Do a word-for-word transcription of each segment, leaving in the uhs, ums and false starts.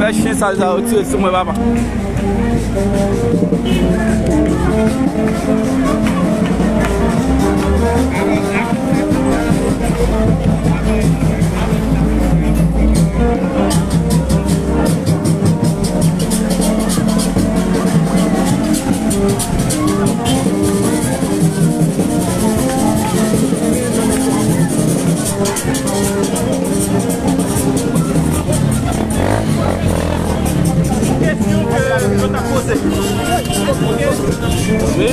Avèk chen sal sa yo tire sou mwen, papa. Kesyon ke yo ta poze.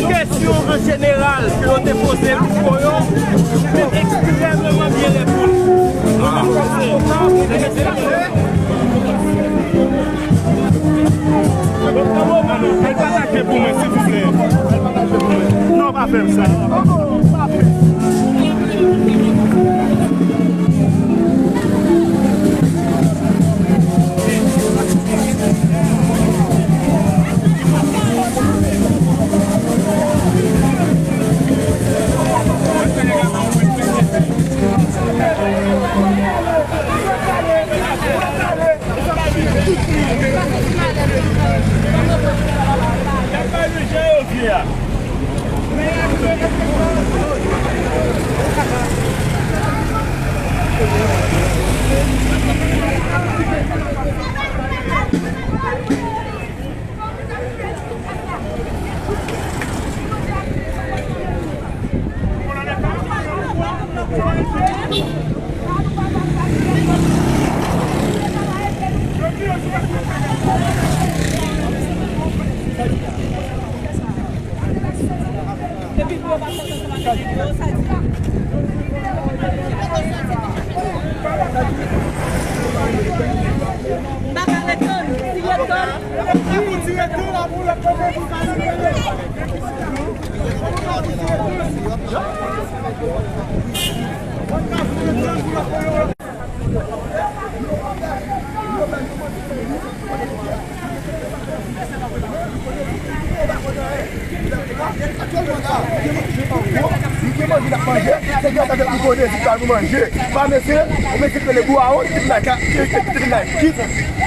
Kesyon an jeneral. Fè m sa. Atyèlman la, gen manje n ap manje, se gras avèk Louko Dezi ki ba nou manje. Pa mesye, yon mesye ki rele Bou Awon, ki te vin la, ki te vin la, ki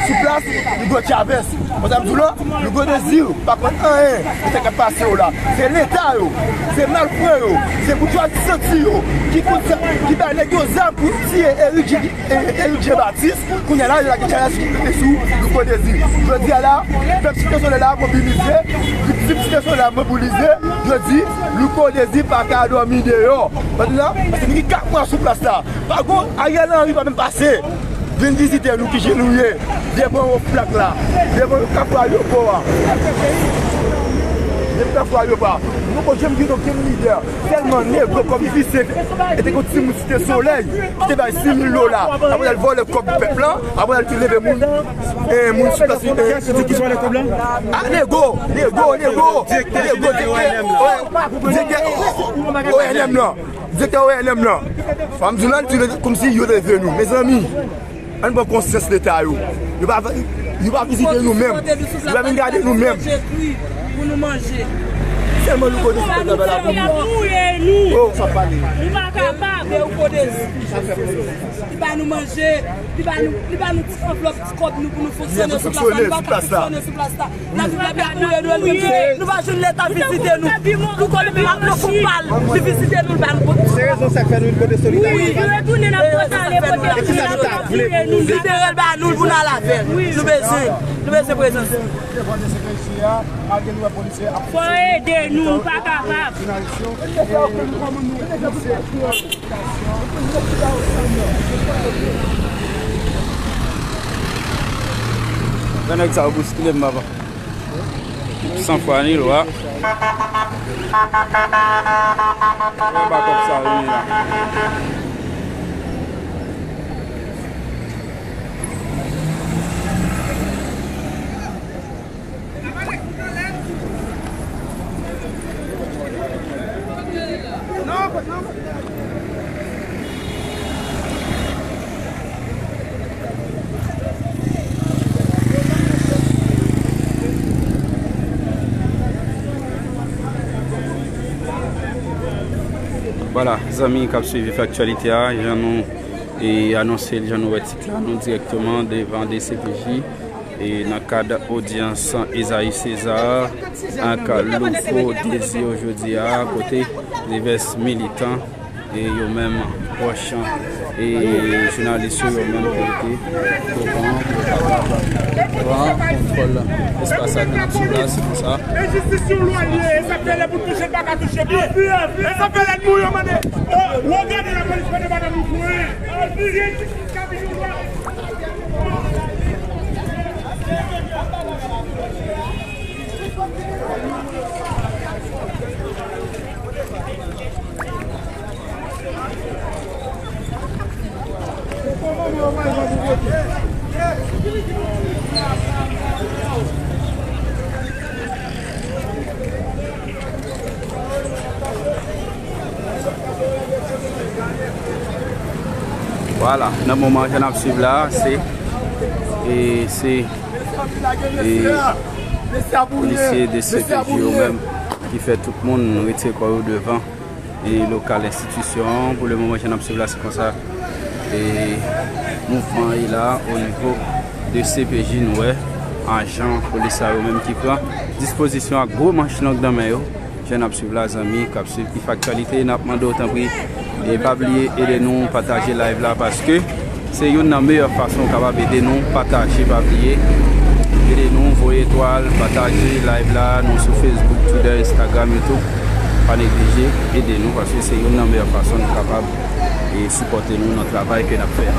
sou plas, Louko Chavez. Konsa m di w la, Louko Dezi pa konn anyen de sa k ap pase yo la. Se Leta yo, se malfrè yo, se boujwazi santi yo ki konn sa, ki bay nèg yo zam pou tiye Eric Jean, Eric Jean Baptiste. Kounye a la, yo lage challenge sou Louko Dezi. Jodi a la, pèp Site Solèy la mobilize, viktim Site Solèy la mobilize. Yo di Louko Dezi pa ka dòmi deyò. Paske nou gen kat mwa sou plas la. Pa gon Ariel Henry pa menm pase vin vizite nou ki jan nou ye. Devan yon plak la, devan yon kafou ayewopò a. Devan kafou ayewopò a. Nou poko janm gen okenn lidè. Sèlman Negro kòm Visent e te gon timoun Site Solèy ki te bay sis mil dola. Apre l al vòlè kòb pèp la, apre l al leve moun, eh, moun sou plas, eh, ki vòlè kòb la? Ah, Negro, Negro, Negro. Direktè jeneral O N M nan. Direktè O N M nan. Direktè O N M nan. Fò m di w la, l di kòmsi yo leve nou. Mezanmi, ann pran konsyans Leta yo. Yo pa, yo pa vizite nou menm. Yo pa vin gade nou menm. Pou nou manje. Sèlman nou kote sou tèt la pou nou. Oh, sa pale. Nou pa kapab. Li ba nou manje, li ba nou, li ba nou ti anvlòp, ti kòb nou pou nou fonksyone sou plas la. Nou pa ka fonksyone sou plas la. Lavi pèp la touye nou, nou pa jwenn Leta vizite nou. Louko li pa nan fon pa l, li vizite nou, li ba nou. Se rezon sa k fè nou vin pote solidarite. Wi, nou retounen, n ap pote ale, pote ale. E kisa nou ta vle? Libere l ba nou, pou n al avè l. Nou bezwen, nou bezwen prezans li. Fò ede nou, nou pa kapab. Grann nèg sa yo bouskile m, papa. San fwa ni lwa. Anba kòb sa yo ye la. Vwala, zanmi k ap swiv Vif Aktyalite a, jan nou, e, anonse l, jan nou wè tit la, nou dirèkteman devan D C P J. E nan kad odyans Esaü César ak Louko Désir jodi a, kote divès militan e yo menm pwòch e jounalis yo, yo menm pou rete devan pou yo kapab pran kontwòl espas sa k nan sou plas konsa. Enjistis yon lwa l ye, e sa k fè lè pou touche l pa ka touche pye. E sa k fè lè pou yo mande, o, w ap gade lapolis mande madanm nou kouri. Si enjistis ka vin yon lwa. Vwala, nan moman jan n ap swiv la, se e se e polisye de C P J yo menm ki fè tout moun retire kò yo devan e lokal enstitisyon an. Pou le moman jan n ap swiv la, se konsa e mouvman ye la o nivo de C P J. Nou wè ajan polis sa yo menm ki pran dispozisyon ak gwo manch long nan men yo. Jan n ap swiv la, zanmi k ap swiv Kif Aktyalite, n ap mande w tanpri e pa bliye ede nou pataje live la, paske se youn nan meyè fason w kapab ede nou pataje. Pa bliye ede nou voye etwal, pataje live la. Nou sou Facebook, Twitter, Instagram, YouTube. Pa neglije ede nou, paske se youn nan meyè fason nou kapab e sipòte nou nan travay ke n ap fè a.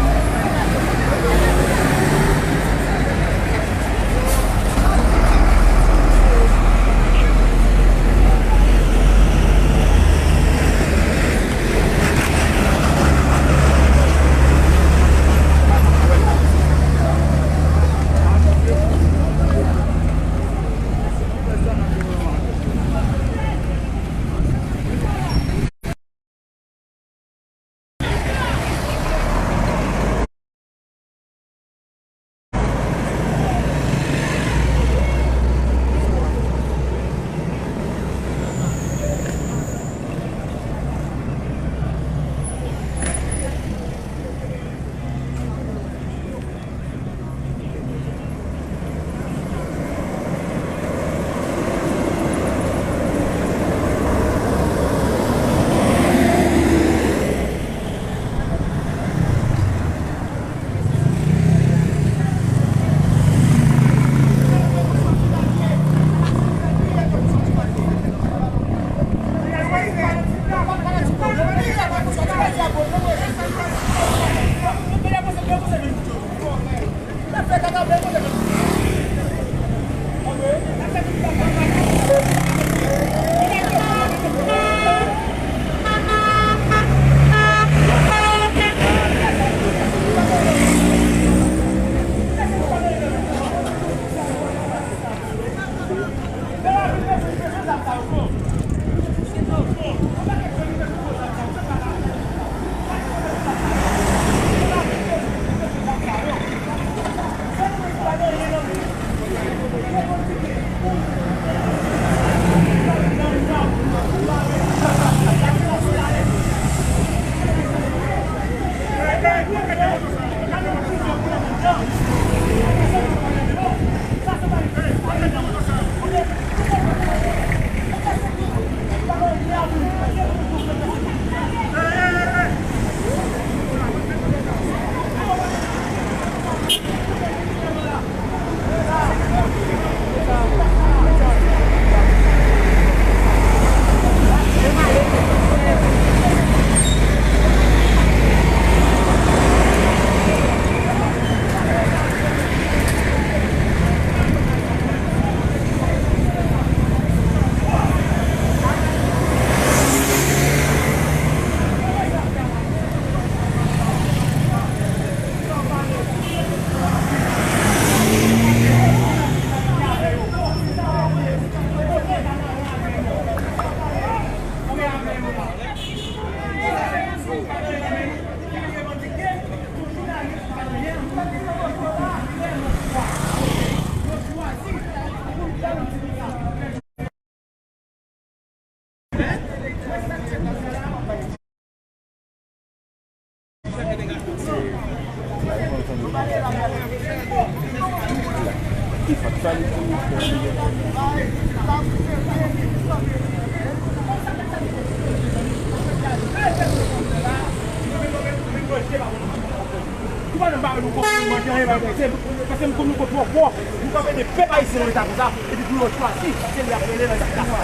Nou pa nan bagay nou konprann manje anyen bagay se paske m konn nou konn twò fò. Nou kanpe de pèp ayisyen nan leta konsa epi pou yo chwazi se li ap rele nan leta sa.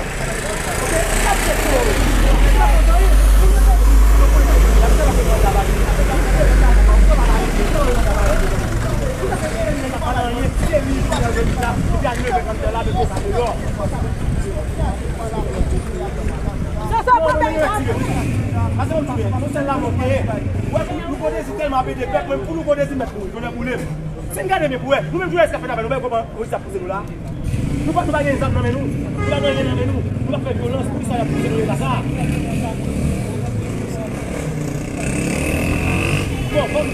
Oke? Sa se pou yo. Sa kontan wi. Sa se la kontan la bali. Sa pa la anyen seri jounen jodi la epi al leve kanpe la mete sa deyò. Sa sa pa bay la. Pase yon ti byen, yon sèl la mwen genyen. Wè, Louko Dezi tèlman ap ede pèp, mwen pou Louko Dezi mèt mouri, tonnè boule m. Si n gade byen pou wè, nou menm jounalis k ap fè travay nou, men kòman polis ap pouse nou la. Nou pa, nou pa gen zam nan men nou, nou pa gen anyen nan men nou, nou pa fè vyolans, poukisa y ap pouse nou leta sa a? Bon, bon.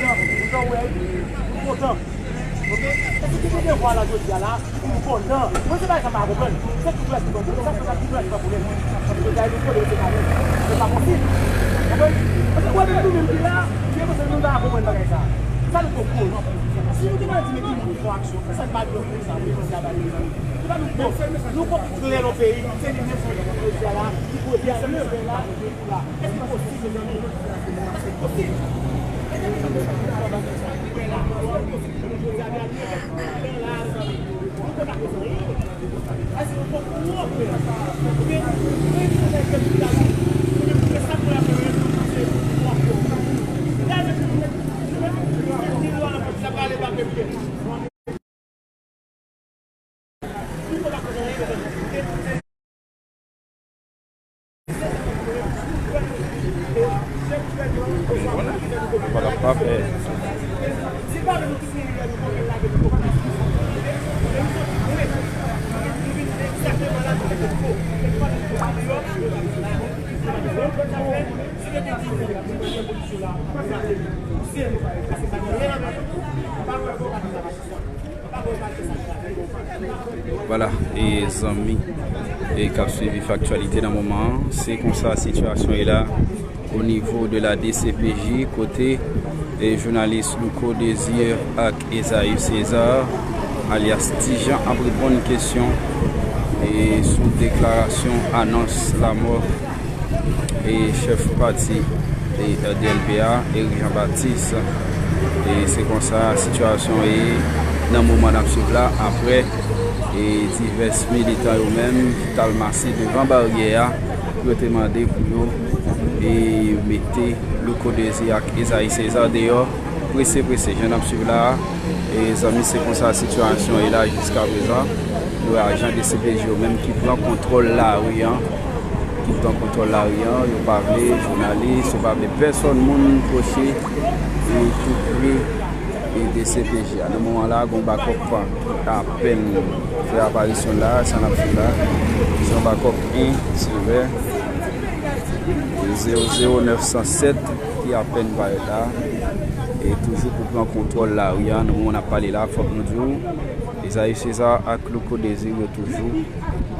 Jan, jan w wè, nou kontan. Oke? Èske te gen devwa la jodi a la pou nou kontan? Mwen, se bagay sa m pa konprann. Se tout lè ki pran pwoblèm. Sa se tout lè ki pran pwoblèm. Sa se jodi a, nou konnen se pa menm. Se pa posib. Konprann? Paske w wè menm nou menm ki la, nou gen panse nou pa konprann bagay sa. Sa nou konprann. Si nou te pral di men ki moun ki fè aksyon, sa n pa di yo konsa, wi, konsa, ba mezanmi. Se pa nou bon. Nou konn klè nan peyi, se li menm jodi a la, ki pwodui a, se li menm la, ki pou la. Èske posib, mezanmi? Èske posib? Vwala, e zanmi e k ap swiv aktyalite nan moman an, se konsa sitiyasyon ye la o nivo de la D C P J, kote e jounalis Louko Désir ak Esaü César, alyas Ti Jan, ap reponn kesyon e sou deklarasyon anons lanmò e chèf pati e D L P a, Eric Jean Baptiste. E se konsa sitiyasyon ye nan moman n ap swiv la, apre e divès militan yo menm ki t al mase devan baryè a pou yo te mande pou yo e mete Louko Désir ak Esaü César deyò prese prese. Jan n ap swiv la a, e zanmi, se konsa sitiyasyon ye la jiska prezan. Nou wè ajan D C P J yo menm ki pran kontwòl lari an, ki pran kontwòl lari an, yo pa vle jounalis, yo pa vle pèsòn moun pwoche e tou pre e D C P J a. Nan moman la, gon bakòp apèn fè aparisyon la, sa n ap swiv la. Se yon bakòp en, silvè, zewo zewo nèf san sèt ki apèn parèt la, e toujou pou pran kontwòl lari a. Nan moman n ap pale la, fòk nou di w, Esaü César ak Louko Désir yo toujou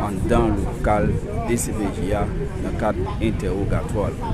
anndan lokal D C P J a nan kad entèwogatwa la.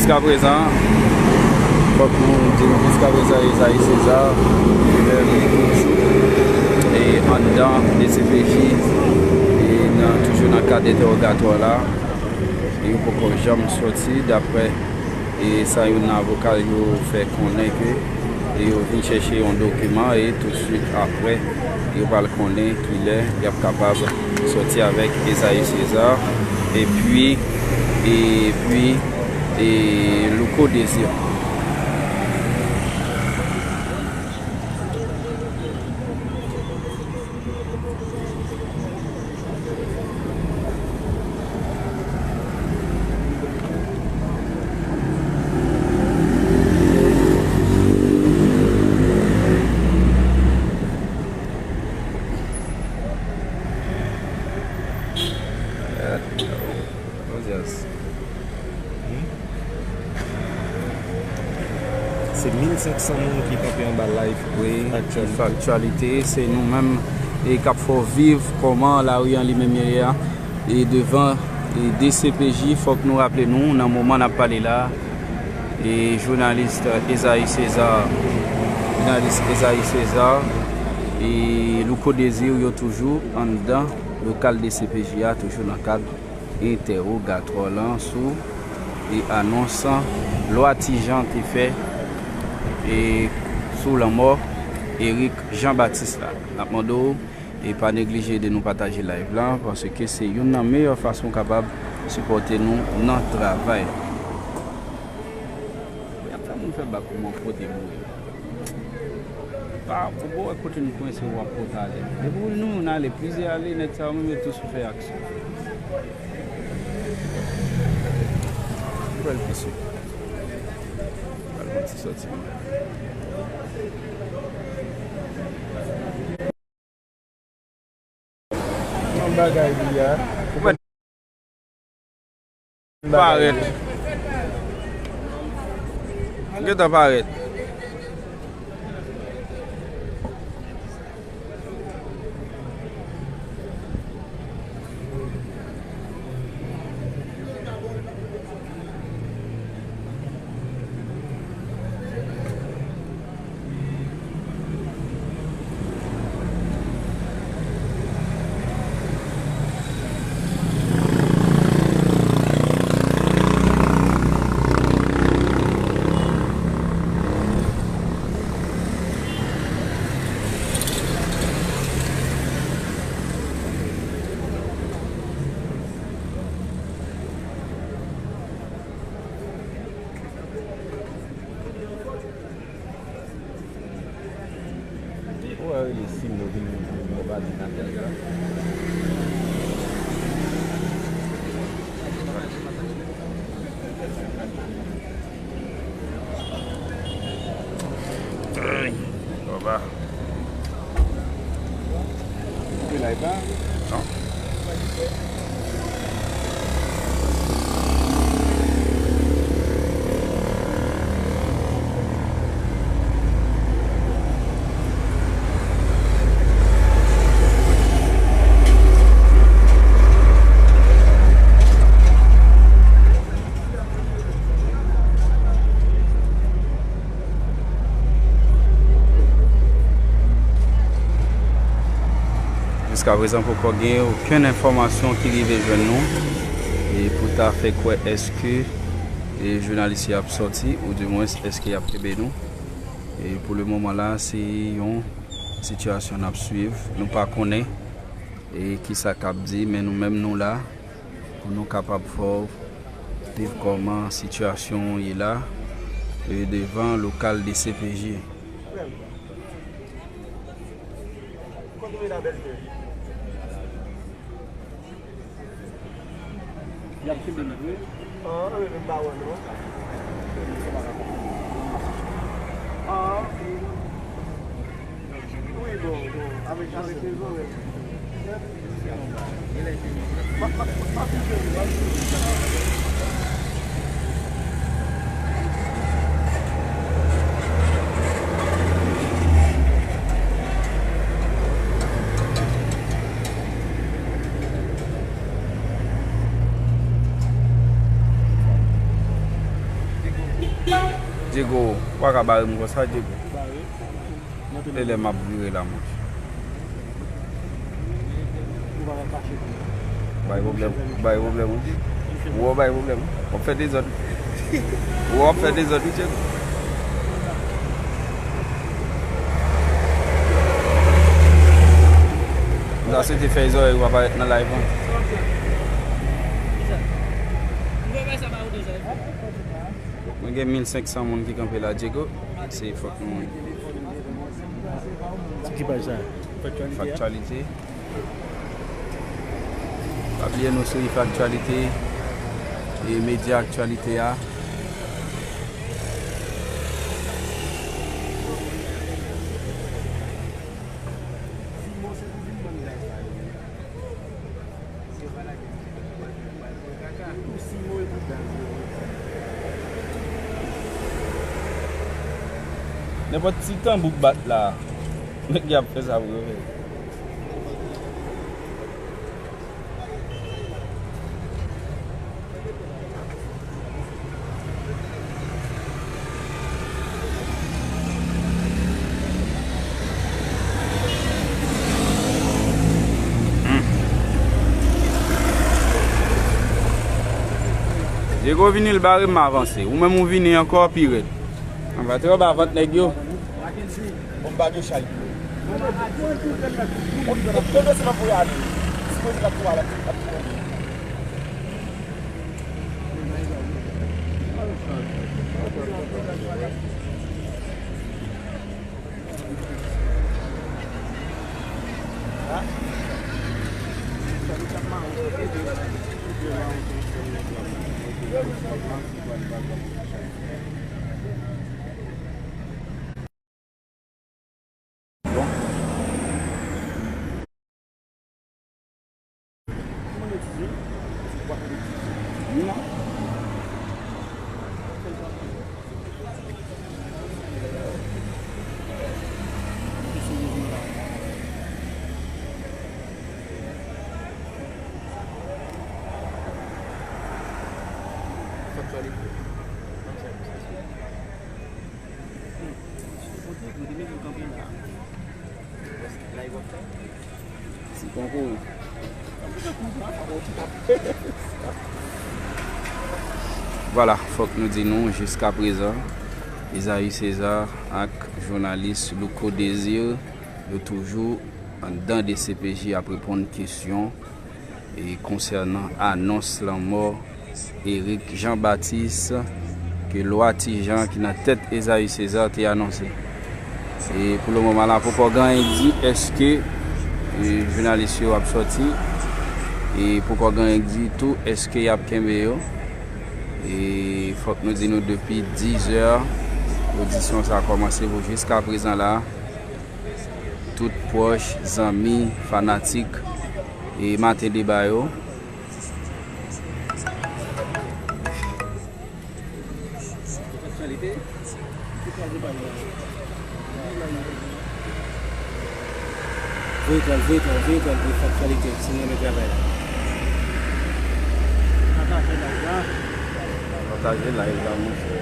Jiskaprezan, fòk nou di nou, jiskaprezan, Esaïe César, li menm, li toujou, e, anndan D C P J, e nan, toujou nan kad entèwogatwa la. Yo poko janm sòti, daprè, e, sa youn nan avoka yo fè konnen ke, e, yo vin chèche yon dokiman e touswit aprè, yo pral konnen kilè y ap kapab sòti avèk Esaïe César, epi, epi, e, Louko Désir. Se mil senk san moun ki kanpe anba live. Wi, aktyalite, se nou menm e k ap fè w viv kòman lari an li menm ye a. E devan, e D C P J, fòk nou raple nou, nan moman n ap pale la, e jounalis Esaïe César, jounalis Esaïe César, e Louko Désir yo toujou anndan lokal D C P J a, toujou nan kad entèwogatwa lan sou, e anons Lwa Ti Jan te fè, e sou lanmò Eric Jean Baptiste la. N ap mande w, e pa neglije ede nou pataje live la, paske se youn nan meyè fason w kapab sipòte nou nan travay. Y ap fè moun fè bak pou mwen kote boure. Pa, ou pa wè kote n kwense w ap pote ale. Depi w nou, n ale, plizyè ale, nèg sa yo menm yo tou sou fè aksyon. Ou pral pi sou. Pral yon ti sòti. Yon bagay li a. Ou mèt parèt. Gentan parèt. Ou wè rele sim nou vin, vin, vin, vin, vin, vin, vin, vin, vin, vin, vin, Ay, baba. Koupe live la? Non. Jiskaprezan, poko gen okenn enfòmasyon ki rive jwenn nou, e pou ta fè kwè èske, e, jounalis yo ap sòti, oudimwens èske y ap kenbe nou. E pou le moman la, se yon sitiyasyon n ap swiv. Nou pa konnen, e, kisa k ap di, men nou menm nou la pou nou kapab fè w viv kòman sitiyasyon an ye la, e, devan lokal D C P J. Y ap kenbe nou vre? Ah, wi, men m pa wè non. Ah, wi, bon, bon, avèk, avèk rezon, men. Diego, ou pa ka bare m konsa, Diego. E lè m ap vire la, monchè. Bay pwoblèm, bay pwoblèm, wi. Ou bay pwoblèm. W ap fè dezòd. Ou ap fè dezòd, wi, Diego. M ta swete fè zòrèy ou aparèt nan live lan. Mwen gen mil senk san moun ki kanpe la, Diego. Se fòk nou. Ki paj sa? Faktyalite. Pa bliye nou swiv Faktyalite e medya Aktyalite a. Nenpòt ti tanbou k bat la, nèg y ap fè sa pou yo fè. Diego vini, l bare m, m avanse. Ou menm ou vini ankò, pi rèd. Anba tè, anba vant nèg yo. Bon, m pa gen chay pou yo. Bon, bon, bon, se pa pou y ale. Sipoze l ap tou ale, ap tou ale. Vwala, fòk nou di nou, jiskaprezan, Esaü César ak jounalis Louko Désir, yo toujou anndan D C P J ap reponn kesyon e konsènan anons lanmò Eric Jean Baptiste ke Lwa Ti Jan ki nan tèt Esaü César te anonse. E pou le moman la, poko gen anyen k di èske, e, jounalis yo ap sòti, e poko gen anyen k di tou èske y ap kenbe yo. E fòk nou di nou depi diz è, odisyon sa a kòmanse pou jiskaprezan la. Tout pwòch, zanmi, fanatik e Maten Deba yo. Voye twal, voye twal, voye twal pou Faktyalite, si nou renmen travay la. Pataje live la, monchè.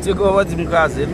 Ti gwo di m kraze l.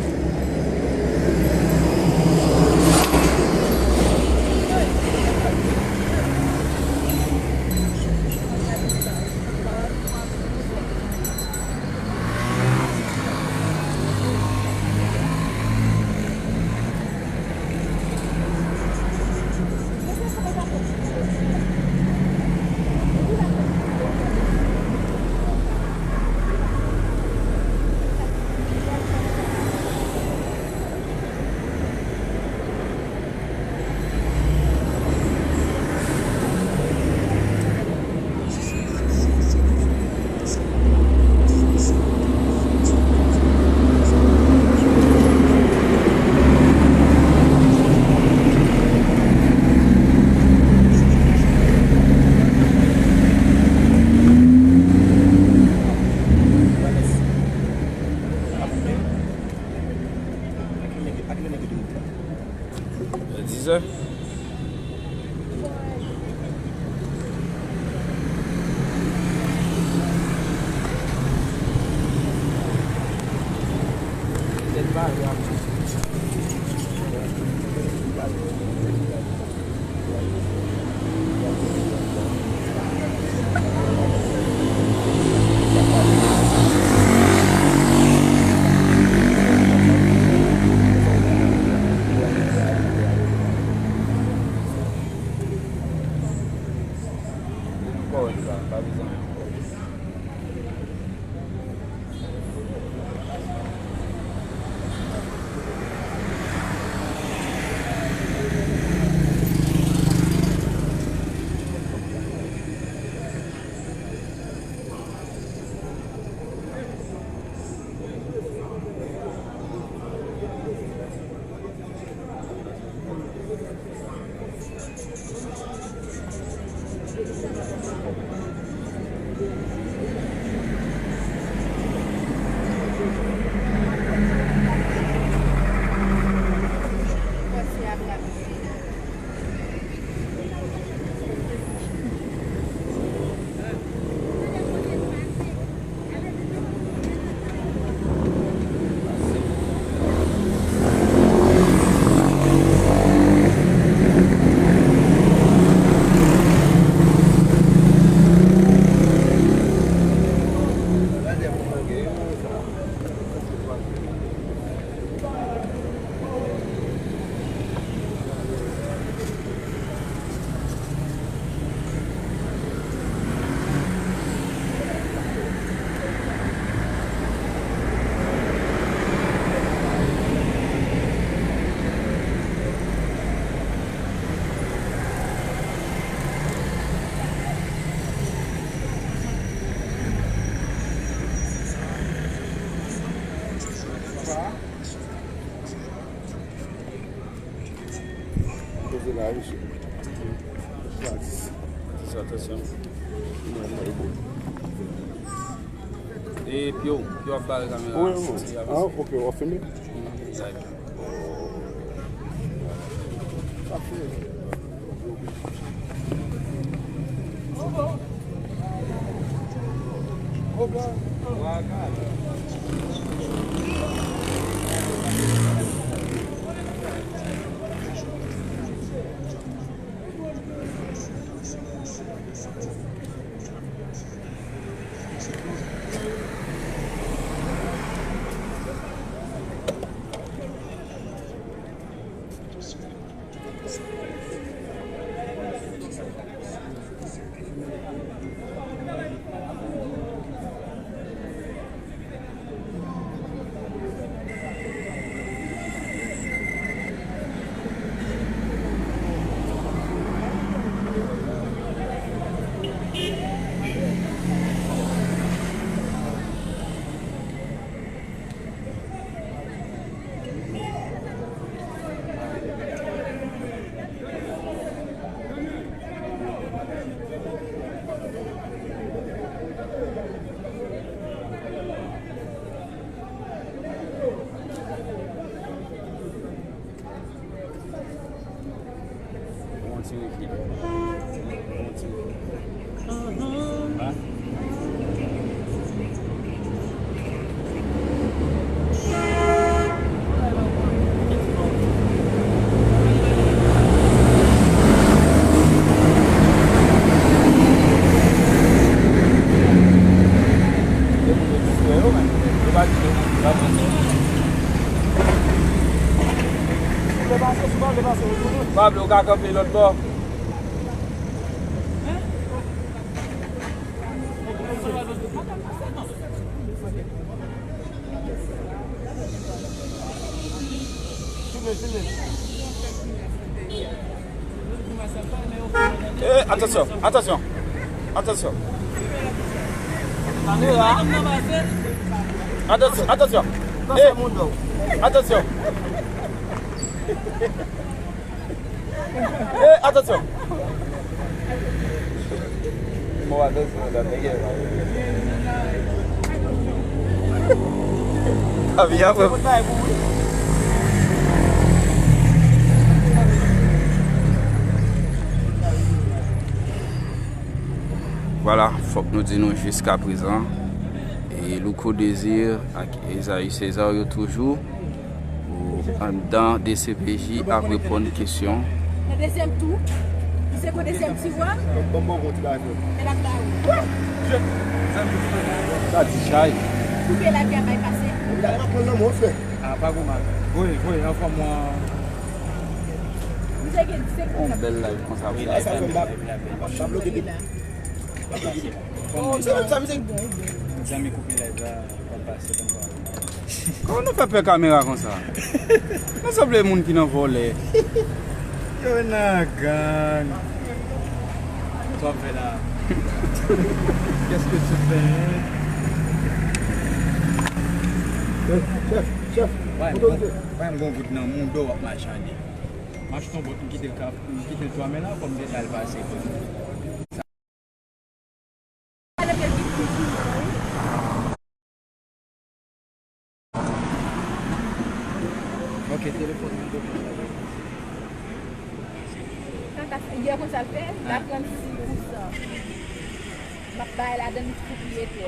Dizè. Poze la, mesye. Atis. Atis, atansyon. Mwen, mwen, bon. E pye w, pye w ap bare kamera. Wi, wi. Ah, ok, w ap filme? Mm, like. Sa fè. Bon ti refle. Bon ti refle. Hein? Pablo, ou ka kanpe lòt bò. Eh, atansyon, atansyon, atansyon. Atansyon, atansyon. Eh, atansyon. Eh, atansyon. Mwen atansyon, la, nèg yo. Avi apre. Vwala, fòk nou di nou jiska prezan, e Louko Désir ak Esaü César yo toujou anndan D C P J ap reponn kesyon. Nan dezyèm tou, li se gwo dezyèm tiwa. Bon, bon, bon, ti bagay, frè. Men la, la, wi. Sa di chay. Koupe la, byen bay pase. Wi, la, m ap pran nan mwen, frè. Ah, pa gwo mal. Voye, voye, anfòm mwen. Misye gen disèt. On bèl live konsa. Wi, live la, live la, live la. Sa bloke depi. Kòman sa, mezanmi, koupe live la, pa pase konsa. Kòman nou fè pè kamera konsa? Nou sanble moun ki nan vòlè. Yo nan gang. Sa w ap fè la? Qu'est-ce que tu fais? Chèf, chèf, chèf. Bay m gon, bay m gon goud nan mouda w ap machande. M achte yon bòt, m kite l ka, m kite l twa men la, kòm m te al pase. Ok, telefòn nan. Kaka figè konsa l fè, la trannsis pousan. M ap bay ladan li pou pwopwiyetè.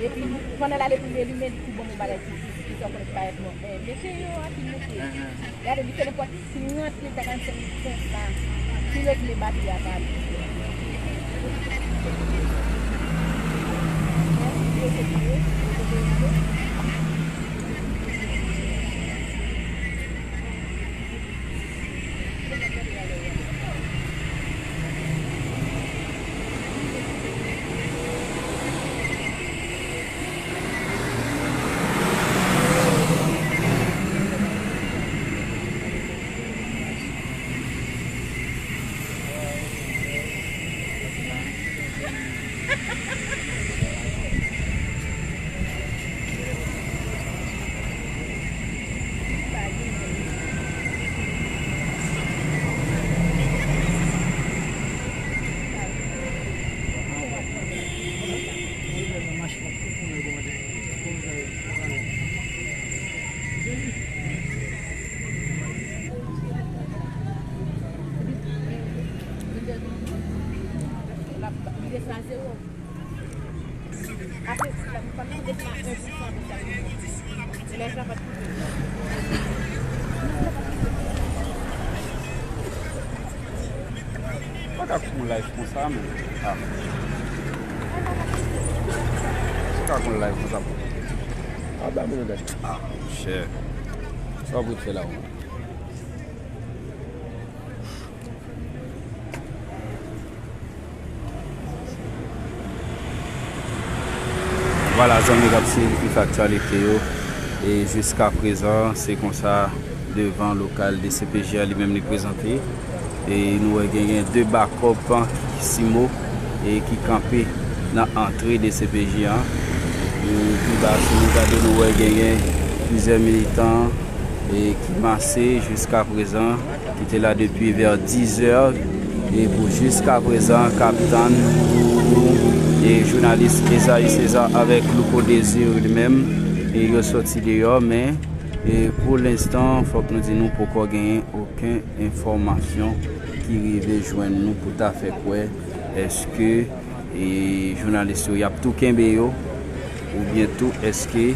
Epi, pandan l ale pou li limen, li tou ban m yon bagay ki, ki, ki sa w konnen ki parèt mwen. Eh, mesye yo, anpil mesye. Gade, li fè nenpòt ki rantre trannsenk konsa. Ki regle batri a pa li. Pa ka fè yon live konsa, men. Ah. Pa ka fè yon live konsa. Pa ba moun nan. Ah, monchè. Sa w ap fè la, ou? Vwala, zanmi k ap swiv Pif Aktyalite yo. E jiska prezan, se konsa devan lokal D C P J a li menm li prezante. E nou wè genyen de bakòp Kisimo e ki kanpe nan antre D C P J a. E pi ba, si nou gade, nou wè genyen plizyè militan e ki mase jiska prezan, ki te la depi vè dizè, e pou jiska prezan k ap tann pou, e, jounalis Esaü César avèk Louko Désir li menm, e yo sòti deyò, men, e, pou lenstan, fòk nou di nou poko genyen okenn enfòmasyon ki rive jwenn nou pou ta fè kwè èske e jounalis yo, y ap tou kenbe yo, oubyen tou èske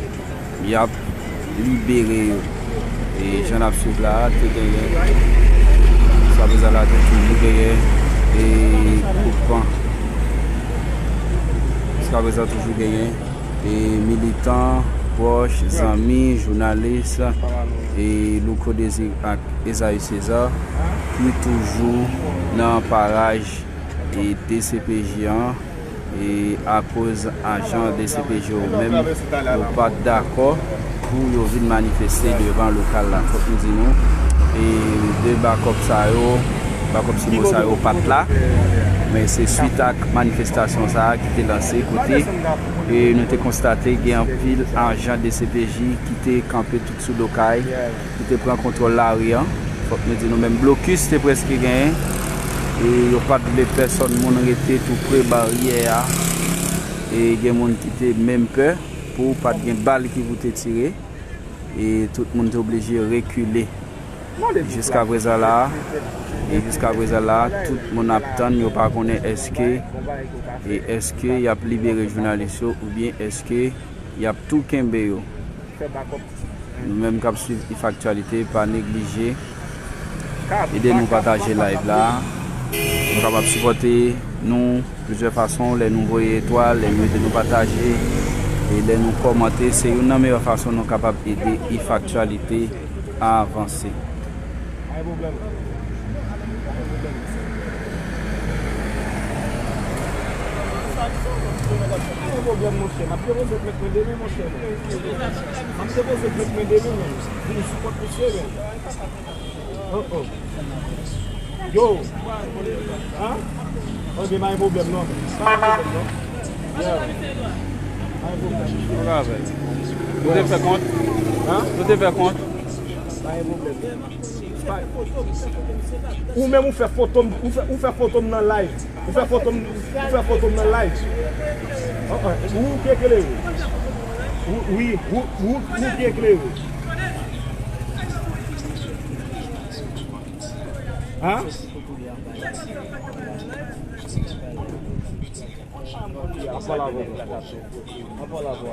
y ap libere yo? E jan n ap swiv la a, te genyen, jiska prezan la, te toujou genyen, e gwoup, jiska prezan toujou genyen, e militan, pwòch, zanmi, jounalis, e Louko Désir ak Esaü César, ki toujou nan paraj e D C P J an, e akoz ajan D C P J yo menm, yo pa t dakò pou yo vin manifeste devan lokal la. Fòk nou di nou, e de bakòp sa yo, bakòp Kisimo sa yo pa t la, men se swit ak manifestasyon sa a ki te lanse, kote, e nou te konstate gen anpil ajan D C P J ki te kanpe tout sou do kay, ki te pran kontwòl lari a. Fòk nou di nou menm blokis te prèske genyen. E yo pa t vle pèsòn moun rete tou pre baryè a. E gen moun ki te menm pè pou pa t gen bal ki pou te tire. E tout moun te oblije rekile. Jiska prezan la a, E jiskaprezan la, tout moun ap tann, yo pa konnen èske, e èske y ap libere jounalis yo oubyen èske y ap tou kenbe yo. Nou menm k ap swiv If Actualité, pa neglije ede nou pataje live la. Nou kapab sipòte nou plizyè fason, lè nou voye etwal, lè nou ede nou pataje, e lè nou kòmante. Se youn nan meyè fason nou kapab ede If Actualité a avanse. Pa gen pwoblèm. Pa gen pwoblèm, monchè. M ap depoze plent mwen demen, monchè. M ap depoze plent mwen demen, men. Vin sipòt misye, men. Oh, oh. Yo. An? Ebyen, pa gen pwoblèm, non. Pa gen pwoblèm, non. Yeah. Pa gen pwoblèm. Ou te fè kont? An? Ou te fè kont? Pa gen pwoblèm. Ou menm ou fè foto m, ou fè, ou fè foto m nan live. Ou fè foto m, ou fè foto m nan live. An, an, ou ki eklere. Ou, wi, ou, ou, ou ki eklere. An? An pale avè w. An pale avè w.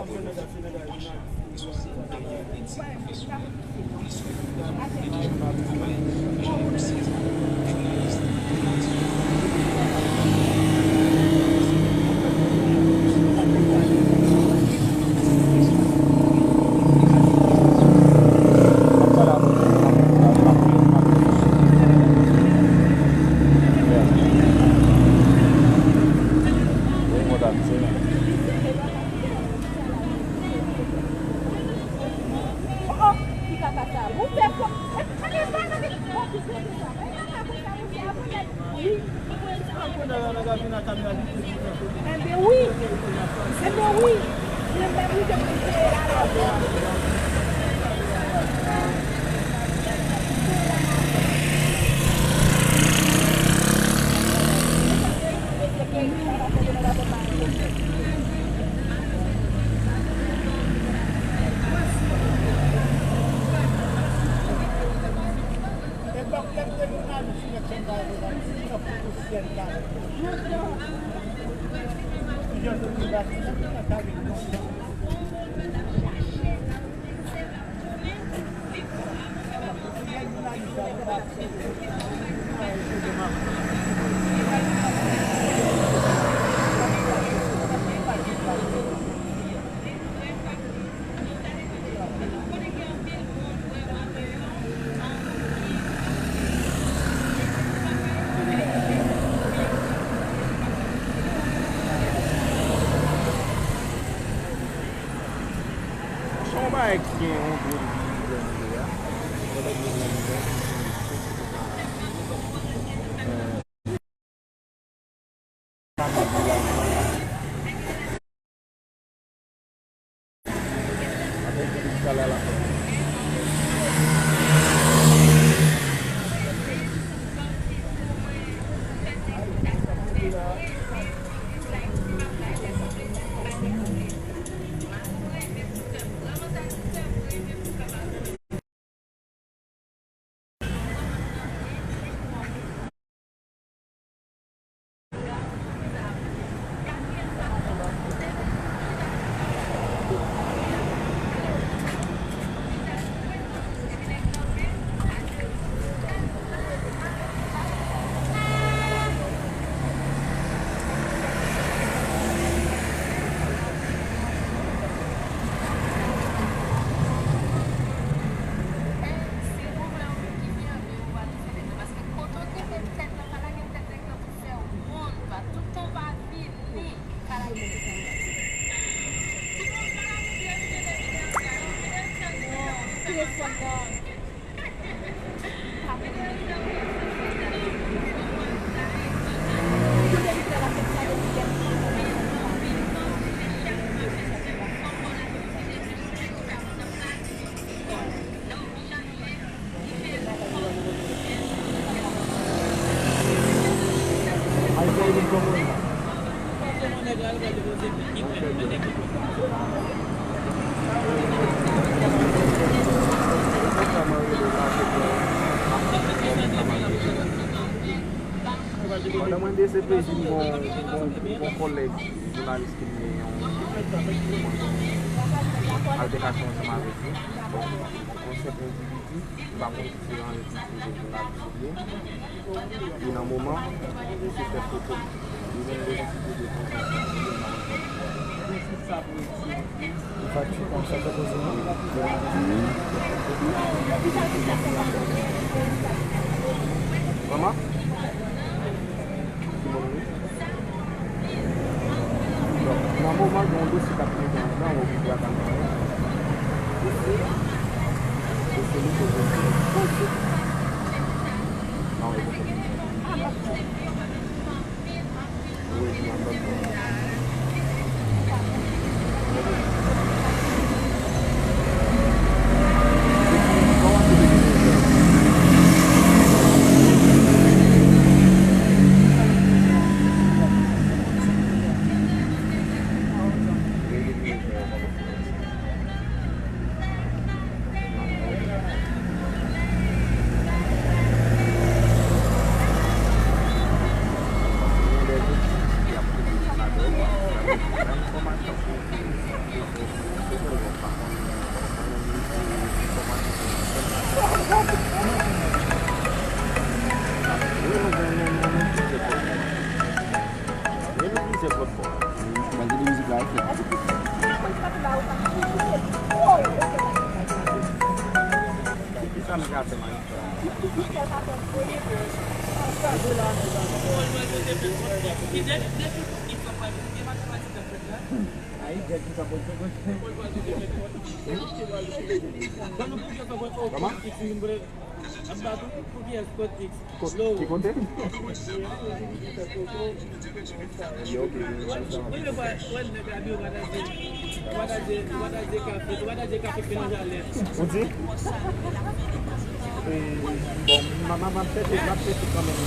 Enben wi. Enben wi. Se yon bagay ki gen yon gwo divize nan peyi a. Pandan mwen blese, plezi m gon, gon, gon kòlèg jounalis ki m gen yon, yon altèkasyon ansanm avèk li. Bon, yon senp endividi, m pa konn si se yon endividi jounalis li ye. E nan moman, li se fè foto. Li menm bezwen foto de konsa. Li fati konsa, sa koze non? Kòman? Nan moman, gen yon dosye k ap trete anndan, ou oblije al nan. Dosye? Dosye li poze. Poze. Non, e poze. Wi, nan lòt bò. Kòman? Kot, ki kote? Ou di? E, bon, m a, m a, m ap chèche, m ap chèche kanmenm.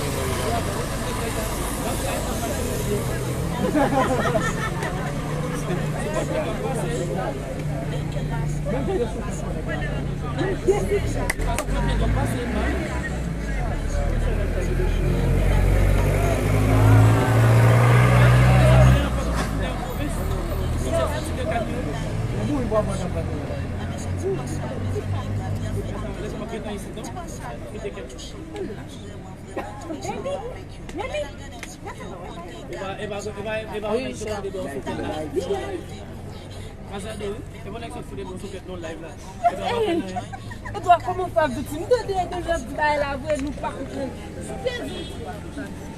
Edwa, kòman w fè ap di ti m tande deja ap di bagay la vre, nou pa konprann.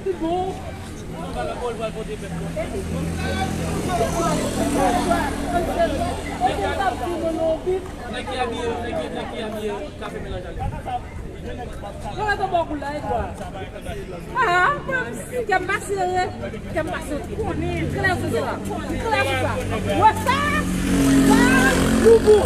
Li bon. Nèg ki abiye, nèg ki, nèg ki abiye kafe melanj ale. Yo mete bò kou la, Edwa. Ah, kè m pa sere, kè m pa sere. Klè sou sa, klè sou sa. Wè sa, sa, boubou.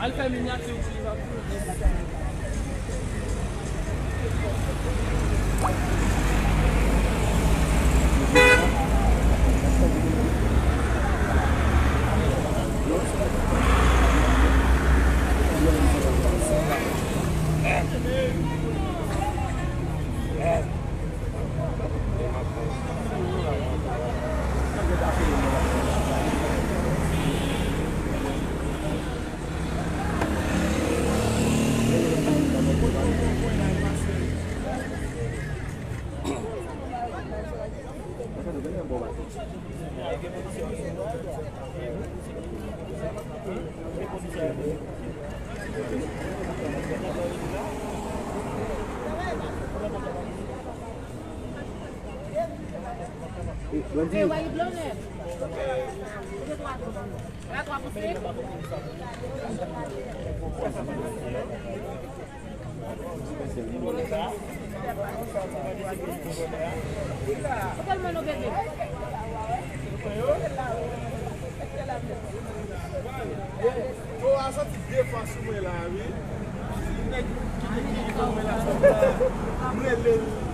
Al fè minyati pou li pa kouri. Yo a soti de fwa sou mwen la wi. Nèg ki te ki mwen la soti la. M rele l.